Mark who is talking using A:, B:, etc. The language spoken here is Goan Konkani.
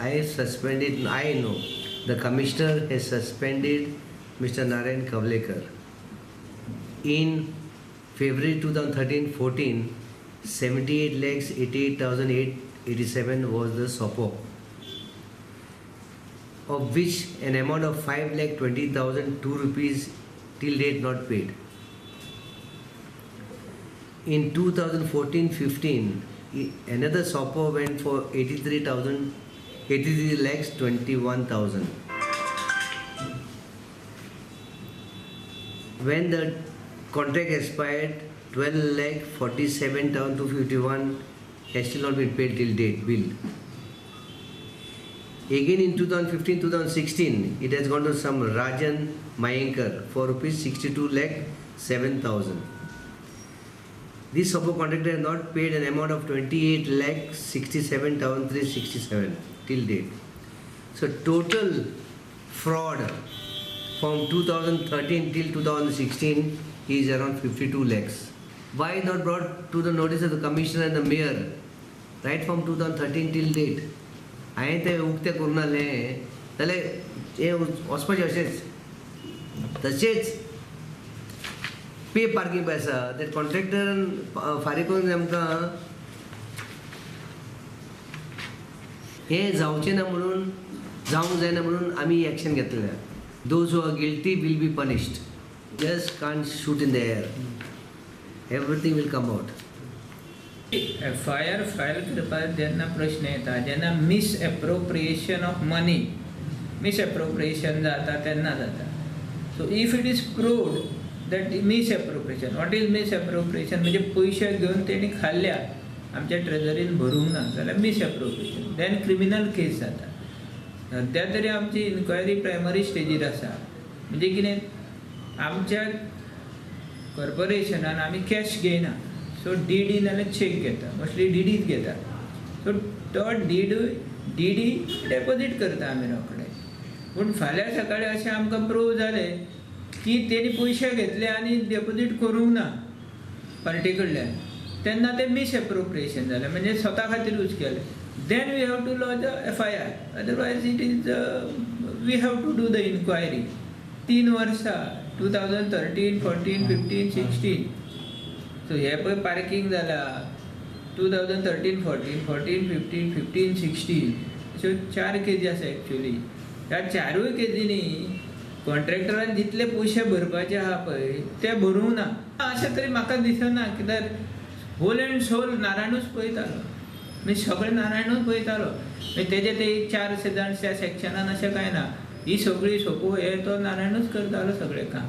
A: I suspended, I know the commissioner has suspended Mr. Narayan Kavlekar. In February 2013-14, 78,88,887 was the SOPO, of which an amount of 5,20,002 rupees till date not paid. In 2014-15, another SOPO went for 83,21,000. When the contract expired, 12,47,251 has still not been paid till date bill. Again in 2015-2016, it has gone to some Rajan Mayankar for rupees 62,07,000. This SOPO contractor has not paid an amount of 28,67,367 till date. So total fraud from 2013 till 2016 is around 52 lakhs. Why not brought to the notice of the commissioner and the mayor right from 2013 till date? हांवें तें उक्तें करूं नासलें जाल्यार हें वचपाचें अशेंच. तशेंच पे पार्किंग पळय आसा ते कॉन्ट्रॅक्टरान फारीक करून आमकां हें जावचें ना म्हणून, जावंक जायना म्हणून आमी एक्शन घेतलें. Those who are guilty will be punished. Just can't shoot in the air. Everything will come out.
B: FIR file करपाक जेन्ना प्रश्न येता, जेन्ना मिसएप्रोप्रिएशन ऑफ मनी, मिसएप्रोप्रिएशन जाता तेन्ना जाता. So if it is proved that misappropriation, what is misappropriation म्हणजे पयशे घेवन तेणी खाल्ल्या, आमच्या ट्रेजरीन भरूंक ना जाल्यार मिसएप्रोप्रिएशन, then criminal case जाता. सद्या तरी आमची इन्क्वायरी प्रायमरी स्टेजीर आसा. म्हणजे कितें, आमच्या कॉर्पोरेशनान आमी कॅश घेयना, सो डी डी नाल्यार चॅक घेता, मोस्टली डी डीच घेता. सो तो डी डी डेपोजीट करता आमी रोखडे. पूण फाल्यां सकाळीं अशें आमकां प्रूव जालें की तेणी पयशे घेतले आनी डेपोजीट करूंक ना पार्टी कडल्यान, तेन्ना तें मिसएप्रोप्रिएशन जालें, म्हणजे स्वता खातीरूच केलें. Then we have to lodge FIR, otherwise it is we have to do the inquiry. 3 वर्सां 2013, 14, 15, 16. सो हे पळय पार्किंग जाला 2013, 14, 14, 15, 15, 16, अश्यो 4 केजी आसा एक्चुअली. ह्या 4 केजींनी कॉन्ट्रॅक्टरान जितले पयशे भरपाचे आहा पळय ते भरूंक ना अशें तरी म्हाका दिसना, कित्याक होल एंड सोल नारायणूच पळयतालो, म्हणजे सगळें नारायणूच पळयतालो. मागीर तेजे ते 4 जाण त्या सेक्शनान अशें कांय ना, ही सगळी सोपो हे तो नारायणूच करतालो सगळें काम.